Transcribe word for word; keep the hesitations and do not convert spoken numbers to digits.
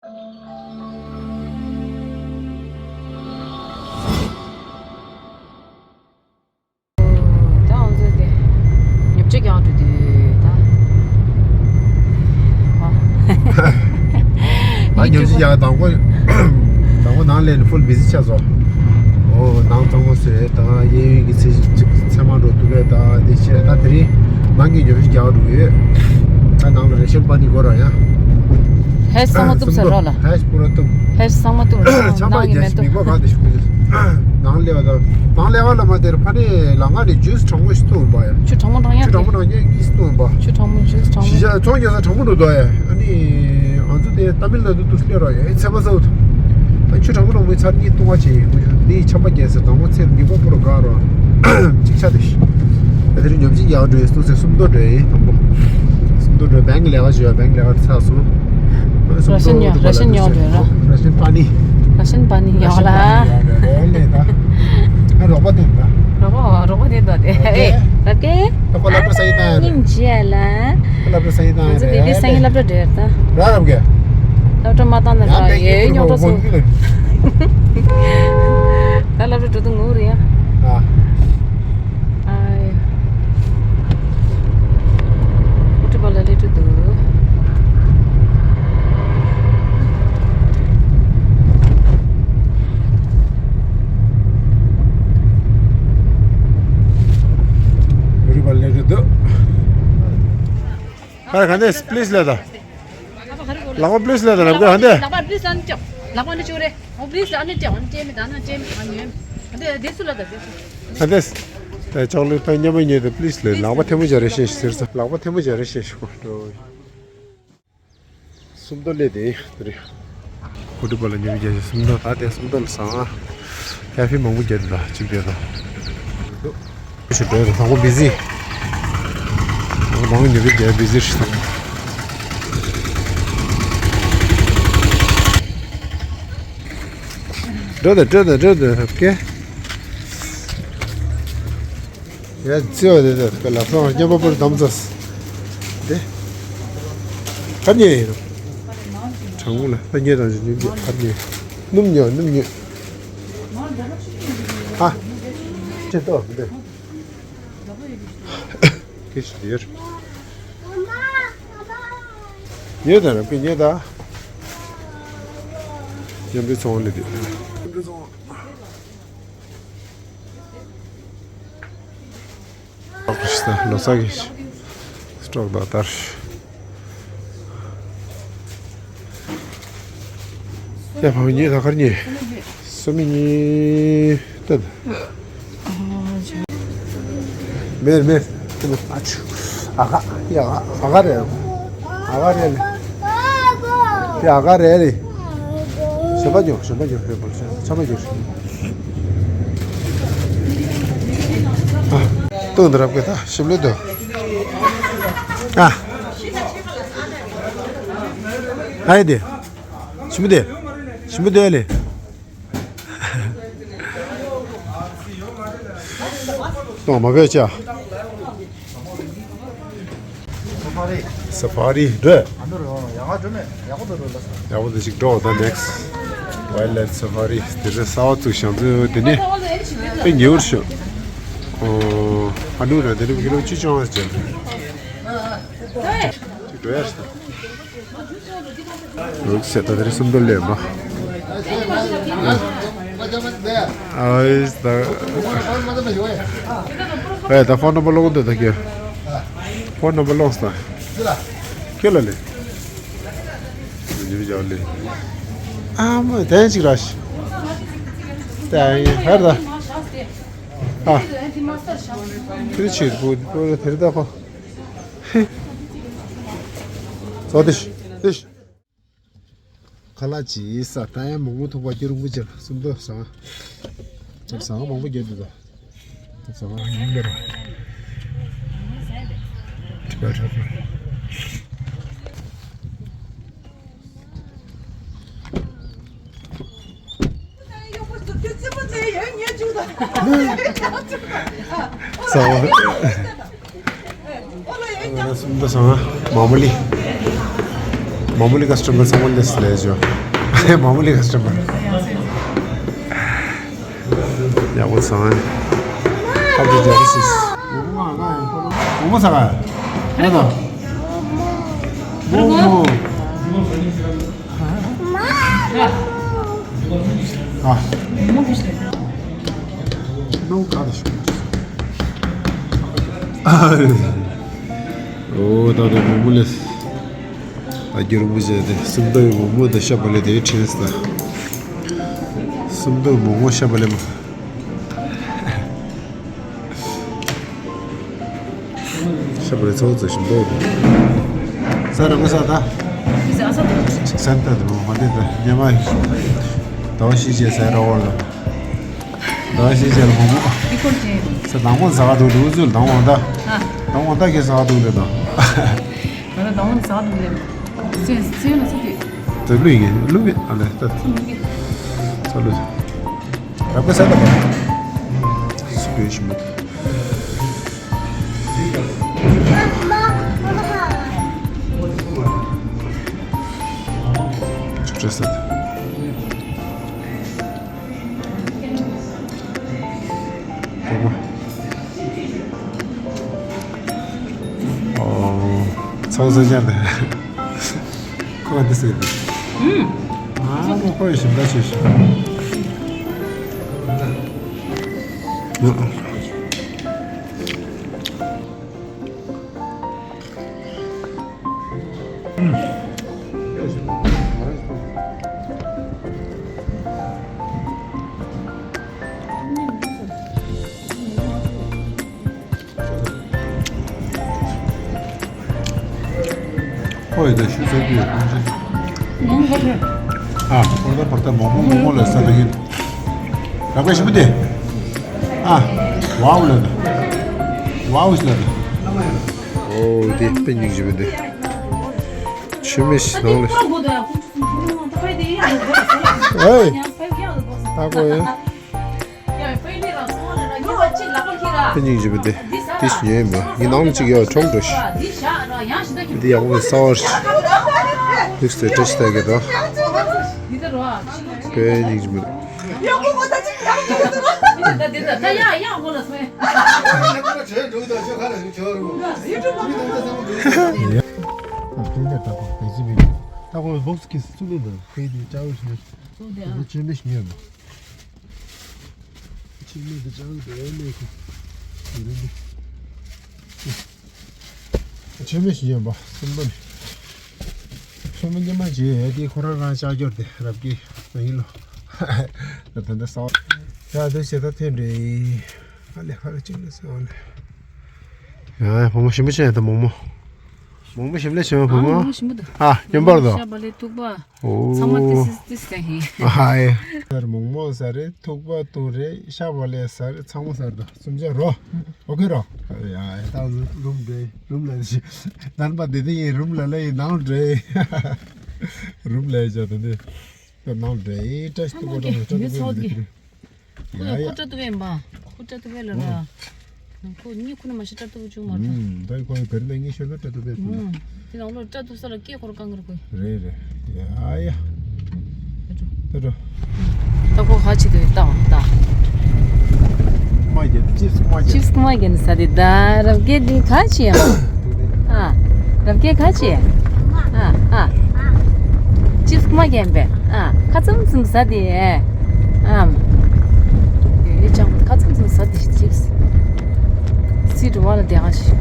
ད་ང་ཚོ་དེ་ཉོ་ཆ་རྒྱག་འགྲོ་དུས་ད། ཨ་ཉོ་ཆ་རྒྱག་དང་པོ། དང་པོ་ནང་སླེབས་ནས་ཕུལ་བི་ཟི་ཆགས་སོང་། ཨོ་ནང་ཚང་མ་བཟོས་དང་གཡས་གཡོན་གྱི་ཚེ་ཚེ་མ་འགྲོ་འདུག་གས་དང་དེ་བྱས་ད་དེ་རིང་ནང་གི་ཉོ་ཆ་རྒྱག་འགྲོ་གི་ཡོད། ད་ནང་ལ་རེ་ཤན་པ་ནི་དགོས་ར་ཡ། ཧེ་ཚང་མ་བཏུབ་ས་རོགས་ལ། ཧེ་པུ་ར་བཏུབ། ཧེ་ཚང་མ་བཏུབ་རོགས། ཆམ་པ་ནང་གི་མེ་རྒྱས་ཤིང་མིག་པ་ག་དེ་ཤོག་ནང་ལེ་བ་དང་ནང་ལེ་བ་ལ་མ་དེར་ཕ་ནས་ལ་ང་ནས་ཇུས་གྲང་མོ་ཞིག་བཏུང་བ་ཡ། ཆུ་གྲང་མོ་གྲང་ཆུ་གྲང་མོ་ཡང་གྲང་ཡང་གཉིས་བཏུང་བ། ཆུ་གྲང་མོ་ཇུས་གྲང་མོ། གཞིས་ཆགས་ཚོང་རྒྱག་ས་གྲང་མོ་འགྲོ་དོ་ཡ། ཨ་ནི་ང་ཚོ་དེ་ཏ་མིལ་ནཱ་ཌུ་དུ་སླེབས་ར་ཡ། ཨེ་ཚད་པ་ཚ་བོ་དང་། ད་ཆུ་གྲང་མོ་གྲང་མོའི་ཚར་གཉིས་བཏུང་བ་བྱས་ཡིན། འདི་ཆམ་པ་རྒྱས་ས་གྲང་མོ་ཚད་མིག་པ་པོ་ར་ག་ར་གཅིག་ཆ་དེ་ཤི། ད་དེ་རིང་ཉོ་ཆ་རྒྱག་འགྲོ་ཡིན། སུ་ཚེ་སུམ་མདོ་འགྲོ་ཡིན་དང་པོ། སུམ་མདོ་འགྲོ་བེང་ལས་ཀ་བྱོས། བེང་ལས་ཀ་ཚར་སོང་། ར་ཤན་ཉོ་ར་ཤན་ཉོ་འགྲོ་ཡ། ར་ཤན་པ་ནི། ར་ཤན་པ་ནི་ཉོ་ལ། རེད་ལེ་ད། ཨ་རོགས་པ་དེ་འདྲ། རོགས་པ་རོགས་པ་དེ་འདྲ་དེ། ཨེ་ར་ཀེ། ད་ཁོ་སློབ་གྲྭ་ས་ཡི་དང་། སྙིང་རྗེ་ལ། ཁོ་སློབ་གྲྭ་ས་ཡི་དང་། ང་ཚོ་རེད་དེ་དེ་ས་ཡི་ལེ། སློབ་གྲྭ་འགྲོ་ཡ་ད། ར་རབ་གེ། སློབ་གྲྭ་མ་བཏང་ན་ཡང་ད་ཡེ་ཉོ་འགྲོ་སོང་། ད་སློབ་གྲྭ་འགྲོ་དུས་ངུ་རེད་ཡ། ཨ། ཨ་ཡ། ཨུ་ཏི་པ་ལ་ལེ་ཏུ་དུ། ཨུ་ཏི་པ་ལེ་ཏུ་དུ། ཧ་ག་འདེ་པི་ལི་སི་ལེ་ད། ལག་པ་པི་ལི་སི་ལེ་ད་ལབ་ག་འདེ། ལག་པ་པི་ལི་སི་ཨ་ནི་ཅོ། ལག་པ་ཨ་ནི་ཅོ་རེ། ཨོ་པི་ལི་སི་ཨ་ནི་ཅོ་ཨ་ནི་ཅེ་མི་ད་ན་ཅེ་མི་ཨ་ནི་འདེ་འདེ་སུ་ལ་ད་འདེ་སུ། ཨ་འདེ། ད་ཅོག་ལེ་ཊི་པ་མཉམ་པ་ཉོས་ཏེ་པི་ལི་སི་ལེ། ལག་པ་ཐལ་མོ་སྦྱར་རེ་ཤེས་ཟེར་ས། ལག་པ་ཐལ་མོ་སྦྱར་རེ་ཤེས་ཤིག་འགྲོ། སུམ་མདོ་ལས་དེ་དེ་རེད། ཨུ་ཏི་པ་ལ་ཉོ་རྒྱག་ཞིག་སུམ་མདོ། ད་དེ་སུམ་མདོ་ལ་ཟ་ང་ཀ་ཧྥེ་མང་པོ་རྒྱག་འདུག་ད་ཅིག་བསྡད་དང་། ཞིག་བསྡད་དང་དང་པོ་བི་ཟི། མང་ཉོ་རྒྱག་བི་ཟི་ཞིག་དང་། འགྲོ་དང་འགྲོ་དང་འགྲོ་དང་ཀེ། ཡ་ཙི་བ་དེ་དེ་ལ་སོང་སྐྱེམ་པ་པུར་དམ་ཚོ། དེ་ག་ཉེ་ཡིན་ནོ། གྲང་མོ་ལ་ད་ཉེ་དང་ཅི་ཉེ་ག་ཉེ། སྣུམ་ཉོ་སྣུམ་ཉོ། ཧ། ཅི་ཏོ་དེ། ཁྱི་ཞིག་ཡོད། ཉེ་དང་ར་ཀི་ཉེ་ད། མཉམ་འབྲེལ་ཚོང་ལས་དེ། ལོ་གསར་གྱི་སི་ཊོག་ད་ལྟར། ཡ་ཕ་མ་གཉིས་ད་གར་གཉིས། སུ་མི་གཉིས་ཏན། མེར་མེར། ཨ་ཆུ། ཨ་ག་ཡ་ཨ་ག་རེད། ཨ་ག་རེད་ལེ། ཡ་ཨ་ག་རེད་ལེ། ཞོན་པ་འགྱོ་ཞོན་པ་འགྱོ་ཧེ་བོ་ཆ་ཆ་མ་འགྱོ་ཞོན། ཨ། ཏུང་དུ་རབ་ཀེ་ད་ཞིམ་ལེ་དུ། ཨ། ཨ་ཡེ་དེ། ཞིམ་པོ་དེ། ཞིམ་པོ་དེ་ལེ། ཏུང་མ་བེ་ཆ། སེ་ཕ་རི་འགྲོ། ཡག་པོ་འདུག་ཅིག་འགྲོ་ད་ནེག་སི་ཝའིལ་ལའིཕ་སེ་ཕ་རི། དེ་རིང་གསར་པ་བཙུགས་ཤག་ཚོ་དེ་ནས་དཔེ་ཉེ་བར་ཤོག་ཨ་ནུ་ར་དེ་རིང་ཀི་ལོ་བཅུ་བཅོ་ལྔ་ཅན་ཅིག་འགྲོ་ཡ་ཤག་འོད་ཟེར་ད་དེ་རིང་སུམ་མདོ་སླེབས་མ། ཨ་ད། ཨེ་ད་ཕོན་ནམ་བར་ལོག་འདོད་ད་ཀྱེ། ཕོན་ནམ་བར་ལོག་སྟ། ཁྱེད་ལ་ལེ། ཉིབ་ཇའོ་ལེ། ཨ་མ་དེ་ཅིག་ར་ཤི། ད་ཧར་ད། ཨ། དེ་ཆེར་པོ་དེ་རེད་ད་ཁོ། ཙོ་དེ་ཤི་དེ་ཤི། ཁ་ལག་ཅིག་ས་ད་ཡང་མང་པོ་ཐུག་པ་སྐྱུར་འགུ་ཅིག་སུམ་མདོ་ཟ། ཟ་མང་པོ་རྒྱབ་འདུག་ད། ཟ་ཡིན་པར། ཁྲི་པ་ཁྲི་པ། ཟ་བ། སུམ་མདོ་ཟ་མ་མ་ལི། मामूली कस्टमर ཚང་མ་ལས་ལས་བྱོས། मामूली कस्टमर. ཡག་པོ་ཚང་། ཧ་གོ་རྒྱག་སྲིད། མོ་མོ་ཟ་ག་ཡ་ད། མོ་མོ། ཨ། མོ་ག་རེ་ཞུ། ཨོ་ད་ད་མོ་མོ་ལས། ཨ་རྒྱུ་རིན་པོ་ཆེ་དེ་སུམ་མདོ་ཡི་མོག་མོག་དང་ཤ་བག་ལེབ་དེ་ཁྲིད་སོང་། སུམ་མདོ་མོག་མོག་ཤ་བག་ལེབ་མ། ཤ་བག་ལེབ་ཚོགས་ཚོགས་ཤིང་འདུག་ས་ར་མི་ས་ད། ས་ད་དུ་མ་དེ་ད་ཉི་མ་ཟླ་བ་བཞི་རྗེས་ས་ར་འོར་ལ། ཟླ་བ་བཞི་རྗེས་ལ་མོག་མོག་ས་དང་པོ་ཟ་ག་འདུག་འདུག་ཚུལ་དང་པོ་ད། དང་པོ་ད་ཁྱེད་ཟ་ག་འདུག་ལེ་ད། ང་ལ་དང་པོ་ནས་ཟ་འདུག་ལེ། ཚེ་ཚེ་ལ་ཚུགས་ཀྱི། དེ་ལུས་ཡིན་ལུས་མེད་ཨ་ལེ་ད། ཚུགས་མི་གི། ཚ་ལུས། རབ་དགའ་ས་ད་པ། སུ་བོད་ཞི་མོ། ཆུ་ཆ་ས་ད། ཨོ། ཚོགས་ས་ཅན་དེ། ཁོ་འདི་ཟེར་དེ། ཨ་མོ་ཁོ་ཡི་ཞིམ་པ་ཆེ་ཞིང་། ཁོ་ཡི་ད་ཤུ་ཚ་རྒྱུ་ཡོད་ཁོང་ཚོ། ཨ་ཁོ་ད་བར་ད་མོག་མོག་མོག་མོག་ལ་ས་ད་ཡིན། ར་པའི་ཞིམ་པོ་དེ། ཨ། ཝའོ་ལ་ད། ཝའོ་ཞིག་ལ་ད། ཨོ་དེ་དཔེ་སྙིང་རྗེ་པོ་དེ། ཆུ་མེ་ཞིག་ནང་ལ། ཨེ། ད་ཁོ་ཡིན། དཔེ་སྙིང་རྗེ་པོ་དེ། དེ་ཞིག་ཉོས་མེད། ཡིན་ནའང་གཅིག་ཡོད་ཁྲོམ་འགྲོ་ཞིག་དེ་ཡག་པོ་གསར་པ་ཞིག་ལུགས་སུ་བཀྲ་ཤིས་ལྟ་གི་འདུག་དཔེ་སྙིང་རྗེ་པོ་དེ། ད་ཁོ་བོགས་ཀྱི་སུ་ལས་འདུག་ཁོས་དེ་ཅའོ་ཞིག་ཆོས་མེད་ཞིག་ཉོས་མེད། ཆོས་མེད་དུ་ཅང་དེ་མེད་ཀི། ཆོས་མེད་ཞིག་ཡོད་པ་གསུམ་པ་ནི། ཆོས་མེད་ཉི་མ་རྗེས་དེ་ཁོ་རང་རང་ལྕགས་ཀྱོར་དེ་རབ་ཀྱི་མ་ཡིན་ལོ། ད་ད་ད་ས་བ། ཡ་དེ་བྱེད་ད་ཐེན་རེད། ཨ་ལེ་ཧ་ལེ་གཅིག་ནས་ཟེར་བ་ནས། ཡ་བུ་མོ་ཞིམ་པོ་བྱས་ད་མོག་མོག་མོག་མོག་ཞིམ་ལས་བྱས་བ་བུ་མོ། ཨ་མོག་མོག་ཞིམ་པོ་འདུག་ཨ་སྐྱོན་པར་དོ། ཤ་བག་ལེབ་ཐུག་པ། ཨོ། ཚང་མ་ཏིས་ཏིས་ཏིས་ཟེར་ཧེ། ཧའི། སར་མོག་མོག་ཟ་རེད། ཐུག་པ་བཏུང་རེད། ཤ་བག་ལེབ་ཟ་རེད། ཚང་མ་ཟ་རེད། གསུམ་ཆ་རོ། ཨོ་ཁེ་རོ། ཡ་ད་རུམ་རེད། རུམ་ལ་ཞིག་རྣམ་པ་འདི་དེ་ཡིན། རུམ་ལ་ལ་ཡིན་ནང་རེད། རུམ་ལ་ཡིན་ཆ་དེ་འདི་ནང་རེད། བཀྲ་ཤིས་ཐུག་པ་ཐོག་ནས་བཀྲ་ཤིས་ཐུག་པ་ཡིན། ཁོ་ཡང་ཁོ་ཡ་ཡ། སྐྲ་གཏུབ་པ་ཡིན་པ། ཁོ་སྐྲ་གཏུབ་པ་ལ་ར། ཁོ་གཉིས་ཁོ་ན་མ་ཤི་སྐྲ་གཏུབ་བཅུག་མ་ཐུབ། ད་ཁོ་ཡི་བེར་ནས་གཉིས་ཤོད་ན་སྐྲ་གཏུབ་པའི་ཁོ་ན། དེ་ནང་ལོ་སྐྲ་གཏུབ་ས་ལ་སྐེ་ཁོར་བཀང་གི་རེད་ཁོ། རེད་རེད། ཡ་ཡ། ད་འགྲོ། ད་འགྲོ། ད་ཁོ་ཧ་ཆི་དུ་ད་ད། མ་རྒྱལ་ཅིབས་མ་རྒྱལ། ཅིབས་མ་རྒྱལ་ནི་ས་དེ་ད་རབ་རྒྱལ་དེ་ཁ་ཆེ་ཡ། ཨ། རབ་རྒྱལ་ཁ་ཆེ། ཨ་ཨ། ཅིབས་མ་རྒྱལ་པས། ཨ། ཁ་ཙམ་ཙམ་ཟ་དེ། ཨམ། ཡོད་ཡོད་ཅང་ཁ་ཙམ་ཙམ་ཟ་དེ་ཅིབས། སི་འགྲོ་བ་ལ་དེ་ཧ་ཆི།